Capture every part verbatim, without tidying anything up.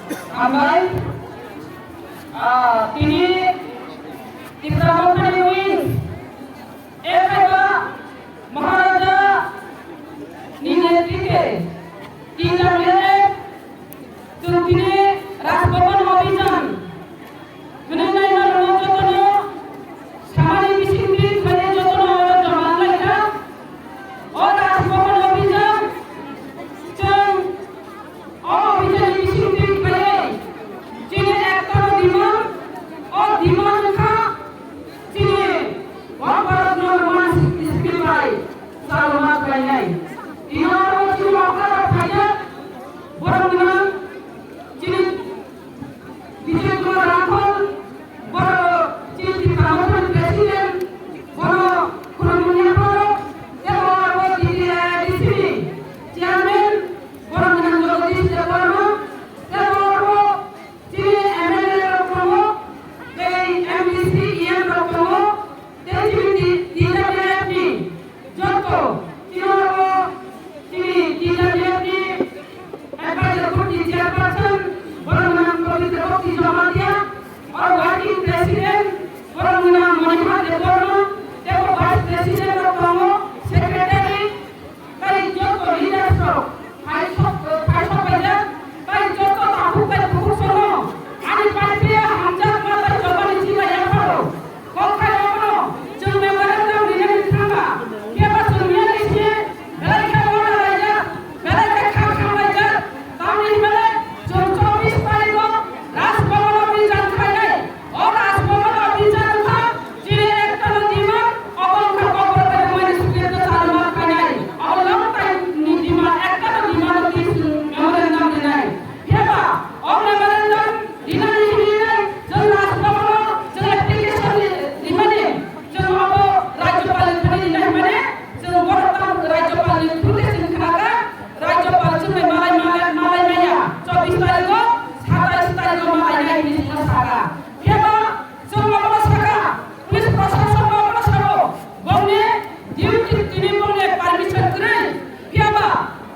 Hambai, ah, tini Tipra Mothani wings, eh, khaiba Maharaja ni netrite, T W F, chwng tini Raj Bhaban Abhijan, hwnwi naima rwno jotono samani bisingtwi khlaiwi jotono oro joma wnglaijak. O Raj Bhaban Abhijan, chwng o Abhijan ni bisingtwi khlaiwi chini ektano demand, o demand wngkha chini o Bharat no Nirman Scheme bai chalma khlainai. Tini oro chini okra rok phaijak, borok no chini Bijoy Kumar Rathod, borok chini Tipra Mothani president, bono khulumuni yapharo, tei bo abo T T A D C ni chairman, borok ni nang Jagadish Debbarma, tei bo abo chini M L A rok tongo, tei M D C, E M rok tongo, tei chini T W F ni joto, chini oro chini T W F ni advisor board ni chairperson, borok ni nang Pabitra Bhakti Jamatia, oro working president, borok ni nang Manihar Debbarma, tei bo vice president rok tongo, secretary, tei joto leaders rok, phai sok, phai sok paijak, tei joto takhuk tei bukhuk sono, ani pai phiya hamjakma tei jobani chibai yapharo. Kok khai obono chwng memorandum rinani thangma, phiya ba chwng yani se belai khe uana laijak, belai khe kham kham laijak, tamni hwnle chwng chobbish tarikh o Raj Bhavan o bijan khlainai. O Raj Bhavan o bijan wngkha chini ektano demand, obo wngkha Kokborok bai Rwngmani script o chalma khlainai. Obo long time ni demand, ektano demand o twi chwng memorandum rinai. Phiya ba o memorandum rinani hinwi chwng Raj Bhavan o chwng application ri-, rimani, chwng abo Rajyapal ni thani rinai hwnmani, chwng borok tamo Rajyapal ni through khe chwng khnakha, Rajyapal chwng bai malai, malai, malai maya, chobbish tarikh o, satais tarikh o malai nai hinwi chwngno sakha. Phiya ba chwng abono sakha, police prashason no abono sao, bongni duty tini bongni permission kwrwi, phiya ba,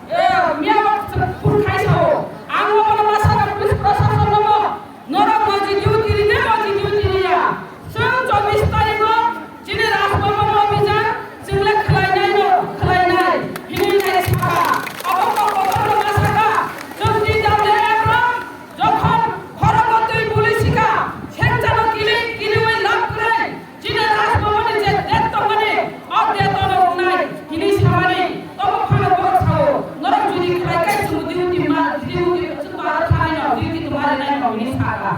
eh, miya o phone khai sao, ang abono ma sakha police prashason no, norok moji duty ri de, moji duty ri ya. Chwng chobbish tarikh o chini Raj Bhavan o bijan chwng le khlai nai no, khlai nai hinwi nai sakha. Abo kok kotor no ma sakha, chwng T W F rok jokhon khorokgo twi buli sikha, sengchano kili, kiliwi lab kwrwi, chini Raj Bhavan ni je date tongmani, o date o no wngnai hinwi samani, tobo phano borok sao, norok jodi khlai khe chwng duty ma, duty chwng ma thanai no, duty tongma rinai no hinwi sakha.